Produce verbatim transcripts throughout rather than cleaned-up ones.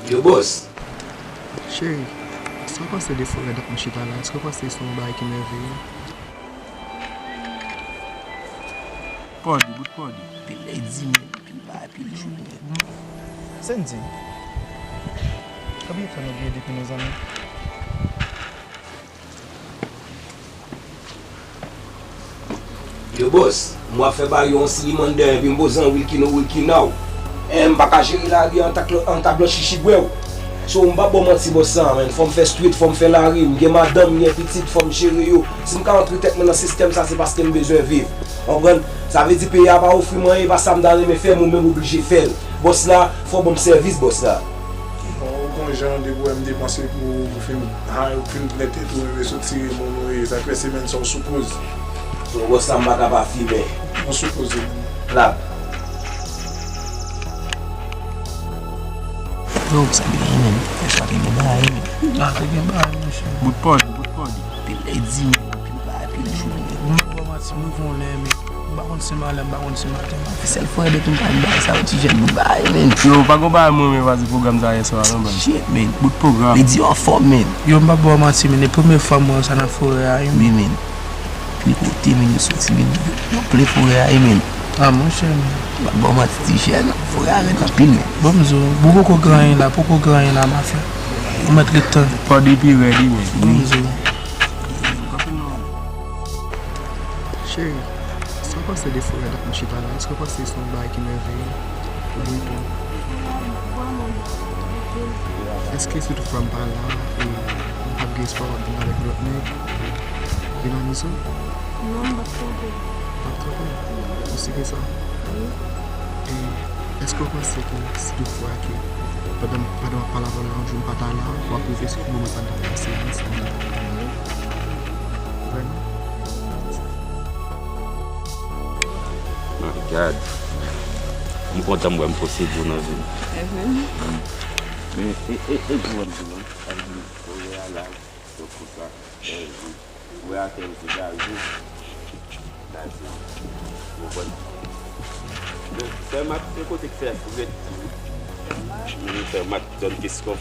Yo, bòs. Cheri, sa w panse de forè dat mwen chita la? Èske w panse se yon bagay ki mèveye? Pòdi, bout pòdi. Pil lè di men, pil bagay, pil jou. Sendy, konbyen tan nou gen depi nou zanmi? Yo, bòs, m ap fè ba yo yon silimann dèyè, epi m poze yon Wilkino, Wilkinaw. E m pa ka jere lari an ta, an ta blanchi chibwè w. So, m p ap ba w manti, bòs, sa, menn. Fò m fè street, fò m fè lari, m gen madanm, m gen pitit, fò m jere yo. Si m ka antre tèt mwen nan sistèm sa, se paske m bezwen viv. Konprann? Sa vle di peyi a pa ofri m anyen, e pa sa m ta renmen fè, mwen menm oblije fè l. Bòs la, fò w ban m sèvis, bòs la. Bon, ou gon jan de pwoblèm depanse pou ou fin, ha, ou fin plen tèt ou, men sot tire bon nou ye. Sa k fè semèn sa w sou poz. Bon, bòs la, m pa ka pa fimen. Ou sou poz, wi. Plak. Yo, sa gen, men. Fè sa te gen bagay, men. Ah, te gen bagay, monchè. Bout pòdi, bout pòdi. Pil lè di men, pil bagay, pil jou. Mwen pa manti, mwen fè yon lè, men. M pa konn si m alè, m pa konn si m atè, m pa fè sèl fwa depi m pa bay sa yo ti jèn bout bagay, men. Yo, pa gon bagay mwen, men, pase pwogram sa yè swa, non, ban. Shit, men. Bout pwogram. Li di anfòm, men. Yo, m pa ba w manti, men, e premye fwa m wè sa nan forè a, wi, men. Wi, men. Pil kote, men, yo soti, men. Yo plen forè a, wi, men. Ah, monchè, men. M pa ba w manti, ti jèn, forè a rèd anpil, men. Bon, m di w, ou poko gen anyen la, poko gen anyen la, mafya. Ou mèt ret tann. Pòdi pi rèd, wi, men. Bon, m di w. Cheri, sa w panse de forè dat mwen chita la? Èske w panse se yon bagay ki mèveye? Oubyen tou, èske si toutfwa m pa la, e m p ap gen espwa w ap vin avèk lòt nèg? Vin amize w? Non, m p ap twonpe. W p ap twonpe? Ou si ke sa? Wi. E èske w panse ke si toutfwa ke pandan, pandan m ap pale avè w la, yon jou m pa ta la, w ap rive sou mwen pandan m pase ansanm? Wi. Vrèman? My God. M kontan m wè m posede w nan vi m. Men, e, e, e di w, di w, sa vle di, kounye a la, yo konsa, bèl vi. Wè atè yo se gazon. Gazon. Ou konprann? Men, Fèmat, se kote k fè frèt tou. Men, Fèmat, zòn Keskòf.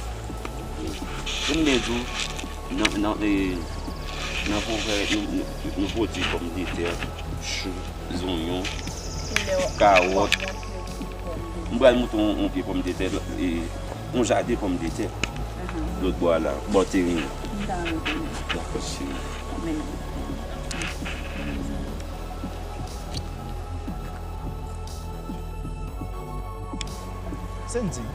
Pou m byen di w, nan, nan, e, nan fon fè, nou, nou, nou pwodui pòmdetè, chou, zonyon, kawòt. M pral montre w yon pye pòmdetè, e, yon jaden pòmdetè. Lòt bò a la, bò teren an. Dakò, cheri. Sendy,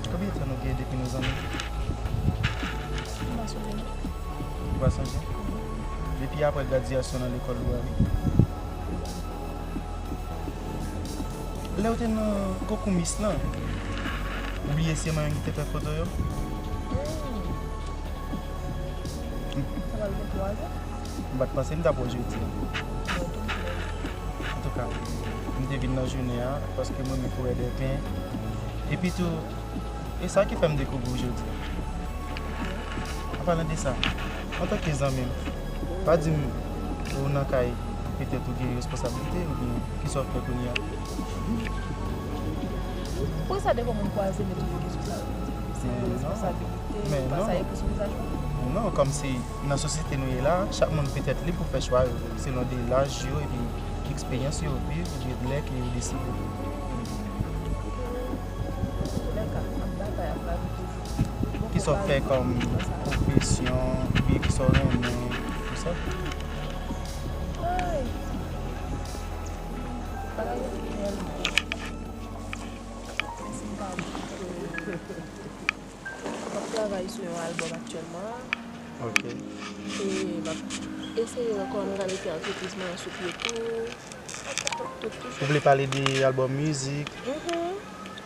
konbyen tan nou gen depi nou zanmi? M pa sonje non. Ou pa sonje? Depi aprè gradyasyon nan lekòl ou a, wi. Lè w te nan konkou Miss lan, ou bliye se mwen menm ki te fè foto yo? Sa pral gen twa zan. M pa t panse m t ap wè w jodi a. Antouka, m te vin nan jounen an paske m renmen koulè dèpen. Epi tou, e sa ki fè m dekouvri w jodi a. An palan de sa, antanke zanmi m, pa di m ou nan kay, petèt ou gen responsablite oubyen kisa w ap fè kounye a? Poukisa devan moun kwaze m e toujou kesyon sa yo? Se yon responsabilite, ou pa sa ekri sou vizaj ou? Non, kòmsi nan sosyete nou ye la, chak moun petèt lib pou fè chwa yo, selon de laj yo epi ki eksperyans yo viv, oubyen lè ke yo deside. Antouka, m ap batay ak lavi toujou. Kisa w fè kòm pwofesyon, oubyen kisa w renmen, tout sa? Ay! Bagay yo tèlman. Men si m ta di ke m ap travay sou yon albòm aktyèlman. Ok. E m ap eseye wè kòman m ka mete antrepriz mwen an sou pye tou. Tout, tout. Ou vle pale de albòm mizik? Mhm.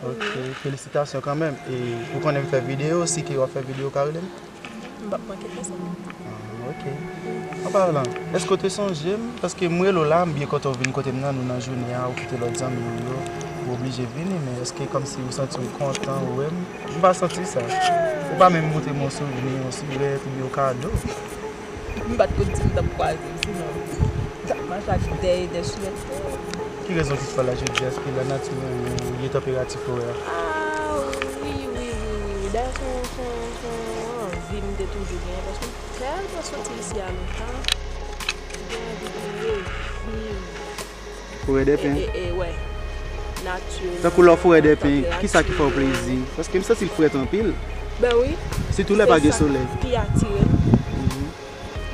Ok, felisitasyon kanmenm. E ou konnen m fè videyo, si ke w ap fè videyo, w ka rele m? M p ap manke fè sa. Ah, ok. An palan, èske w te sonje m? Paske m rele w la, m byen kontan w vin kote m nan, nou nan jounen an, ou kite lòt zanmi w yo, ou oblije vini, men èske kòmsi ou santi w kontan, ou wè m? M pa santi sa. Ou pa menm montre m yon souvni, yon silèt, oubyen yon kado. M pa t konn si m t ap kwaze w, sinon m t ap mache ak dèyè de silèt. Ki rezon ki fè w la jodi a? Èske lanati ou, oubyen tanperati forè a? Ah, wi, Dayè, se yon, se yon, se yon anvi m te toujou genyen, paske m tèlman soti isi a lontan, m gen anvi pou m reviv. Forè dèpen. E, e, e, wè. Nati. Tankou lè w forè dèpen, kisa ki fè w plezi? Paske m santi l frèt anpil. Ben wi. Sitou lè pa gen solèy. Pi atire m.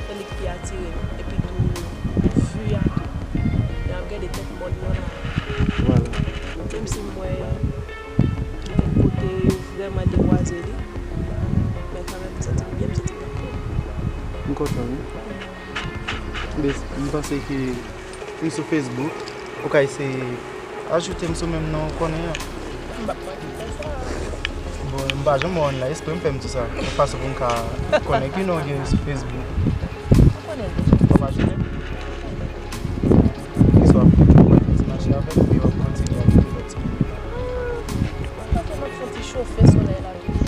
Se li ki pi atire m. Epi tou, vi a tou. Lè m ap gade tèt mòn nan la. Vwala. Menm si m wè gen kèk kote yo vrèman debwaze li, men kanmenm, m santi m byen, m santi m nan kè m. M kontan, wi. M panse ke m sou Facebook. Ou ka eseye ajoute m sou menm non ou konnen an. M p ap manke fè sa. Bon, m pa janm wè w la, espre m fè m di sa. Yon fason pou m ka konnen ki non w gen sou Facebook. Ou konnen deja. W ap ajoute m? Kisa w ap fè? W ap fè ti mache avè m oubyen w ap kontinye ajoute lòt ti moun? Mwen panse m ap fè yon ti chofe solèy la toujou.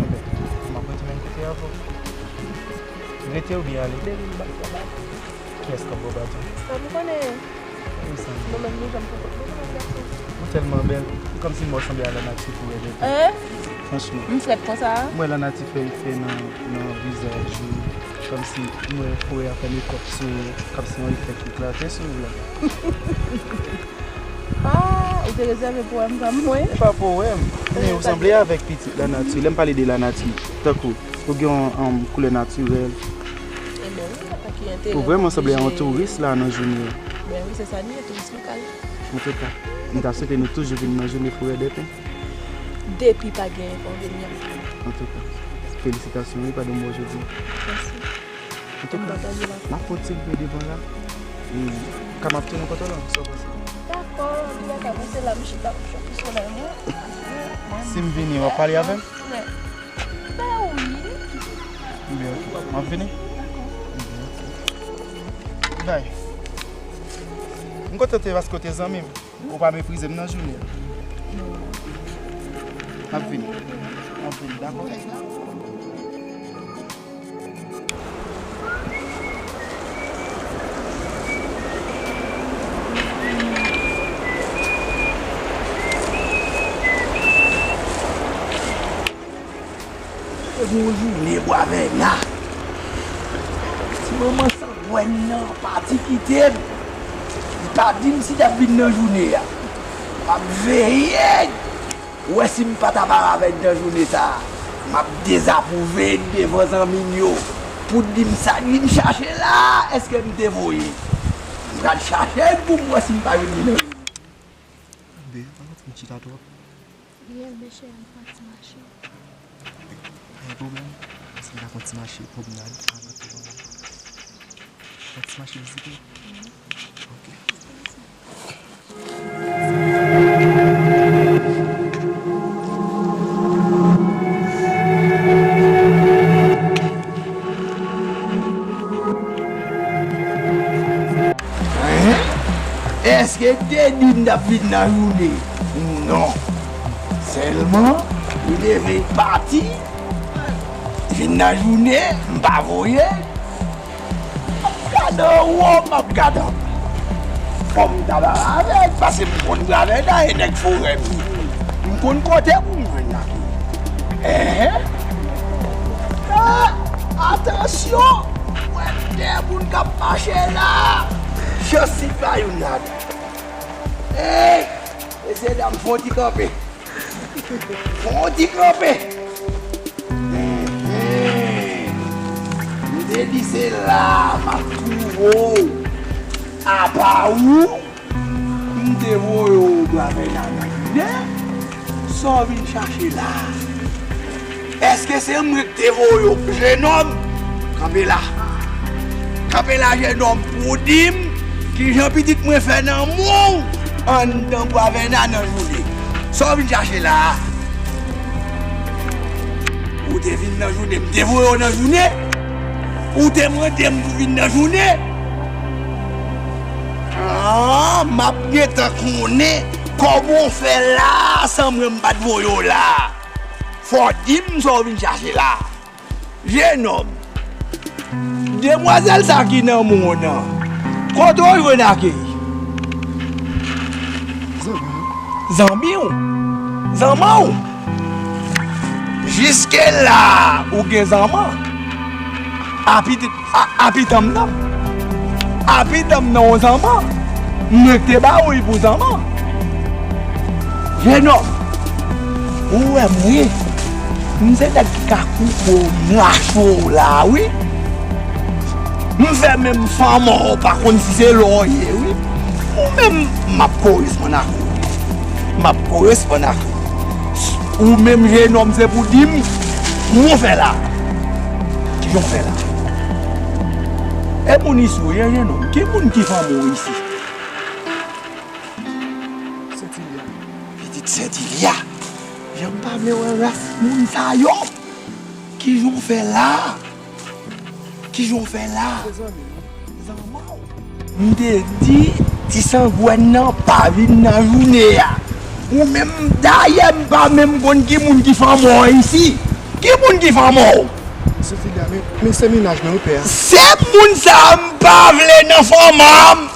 Enben, m ap rete menm kote avè w. Rete oubyen ale? Depi m bat fè bak. Kiyès k ap ba w baton? Sa m konnen. Wi, sa m konnen. Nou menm nou janm poko tande yon gason. Ou tèlman bèl. Ou kòmsi m wè w sanble a lanati pou wè bèl. Hein? Franchman. M frèt konsa? M wè lanati fè efè nan, nan vizaj ou. Kòmsi m wè forè a fè mekòp sou ou. Kòmsi yon efè ki klate sou ou la. Ah, ou te rezève powèm sa pou mwen? Se pa powèm. Men ou sanble avèk pitit lanati. Lè m pale de lanati, tankou ou gen yon, um, koulè natirèl. Ou vrèman sanble a yon touris la nan jounen an. Ben wi, se sa li ye, touris lokal. Antouka, m ta swete nou toujou vin nan jounen Forè Dèpen. Depi pa gen enkonvenyan. Antouka, felisitasyon wi, pa de mo jodi. Mèsi. Antouka, m ap kontinye devan la. E ka m ap tounen kote w la, sa w panse? Dakò, antouka, m rete la, m chita, m ap chofe solèy mwen. Si m vini, w ap pale avè m? Wi. Ben wi. Byen, ok. M ap vini? Dakò. Bay. M kontan te paske w te zanmi m. Ou pa meprize m nan jounen an. M ap vini. M ap vini, dakò? Te gen yon jounen Bwavèna. Ti manman sangwèn nan pati kite m. Li pa di m si l ap vin nan jounen an. M ap veye wè si m pa ta paravèt nan jounen sa a. M ap dezapwouve l devan zanmi m yo. Pou di m sa k vin chache la a, èske m te voye? M pral chache l pou m wè si m pa jwenn li nan jounen. Byen, pa kontinye chita twòp. Byen, monchè, m pran ti mache. Pa gen pwoblèm. Paske m ta pran ti mache pwomnad alantou an la. Pran ti mache vizite. Ok. Èske m te di m t ap vin nan jounen? Non. Sèlman, li leve pati, vin nan jounen, m pa voye. M ap gade anwo, m ap gade anba. Fò m ta ba avè l, paske m konn Bwavèna e nèg forè m ye. M konn kote pou m jwenn Naki. Enhen. Ah, atansyon! Mwen de moun k ap mache la. Chans li pa youn ladan. Ey! Mesye dam, fon ti kanpe. Fon ti kanpe. Enhen. M te di se la a m ap twouve w. Apa ou, m te voye w Bwavèna nan jounen. Sa w vin chache la a? Èske se mwen k te voye w, jennonm? Kanpe la. Kanpe la, jennonm, pou w di m kijan pitit mwen fè nan men w anndan Bwavèna nan jounen. Sa w vin chache la a? Ou te vin nan jounen, m te voye w nan jounen? Ou te mande m pou vin nan jounen? Ah, m ap gentan konnen kòman w fè la a san mwen m pa t voye w la a. Fò w di m sa w vin chache la a. Jennonm, demwazèl sa ki nan men w nan, kote w jwenn ak li? Zanmi w. Zanmi w? Zanman w. Jiske la, ou gen zanman. Api, a- apitan m nan. Apitan m nan yon zanman. M te ba ou li pou zanman. Jenòm, ou wè m wi. M se nèg ki ka koupe w, mache w la wi. M fè menm fanm ou pa konn si se lò w ye wi. Ou menm, m ap koresponn ak ou. M ap koresponn ak ou. Ou menm jenòm se pou di m, kouman w fè la? Kijan w fè la? E moun isi w ye jenòm? Ki moun ki fanm ou isi? Sentilya. Pitit Sentilya. Jan m pa vle wè ras moun sa yo. Kijan w fè la? Kijan w fè la? Zanman w. M te di ti sangwèn nan pa vin nan jounen an. Ou menm, dayè m pa menm konn ki moun ki fanm ou isi. Ki moun ki fanm ou? Sentilya, men, men se mennaj mwen wi pè a. Se moun sa a m pa vle nan fanm an.